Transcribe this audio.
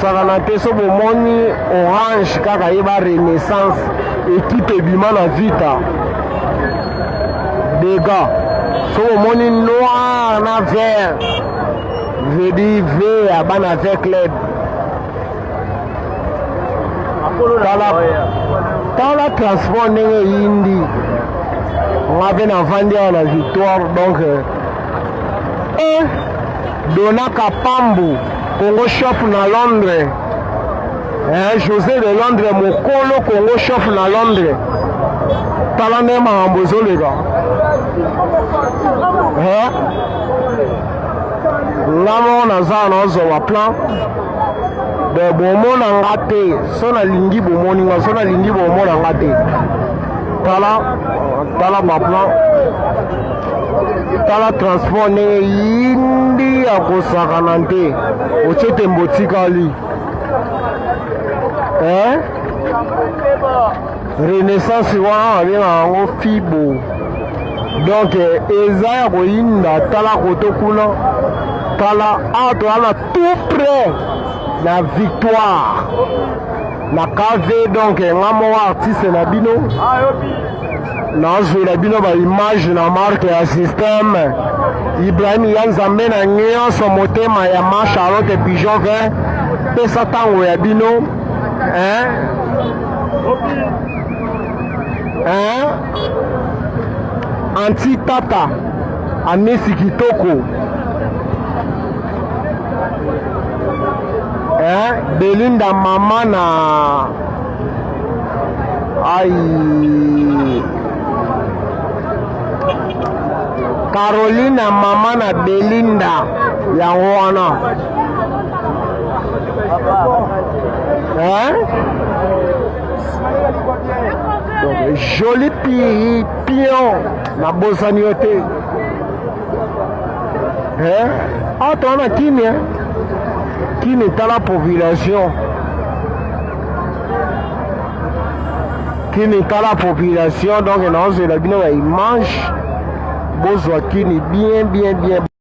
Sakana te so bomoni orange kaka yeba renaissance ekipe ebima na vita dega so bomoni noir na vert vedi v ya bana v club tala, tala transport ndenge eyindi nga mpe navandi awa na victoire donc eh, Dona Kapambu Congo Shop na Londres eh, José de Londres mokolo Congo Shop na Londres tala nde makambo ezoleka eh? nga moko naza nazwa baplan de bomona nga te so nalingi bomoni nga so nalingi bomona nga te tala tala baplan tala transport ndenge yindi ya kosakana te otie tembo otikali eh? renaissance wana babengaka yango fibo donc eza ya koyinda tala koto kuna tala awa toza na tout près na victoire na KV donc nga moko artiste na bino nazwela bino ba image na marque ya système Ibrahim ya Nzambe na nyonso motema ya ma Charlotte Pigeon 20 pesa ntango ya bino hein? Hein? Anti tata amisi kitoko eh, Belinda mama na ai Carolina mama na Belinda yango wana hein? Donc, joli piri pion nabosani yo te Eh? Awa toza na Kini, eh? Kini tala population. Kini tala population donc naozela bino ba image bozwa Kini bien bien bien.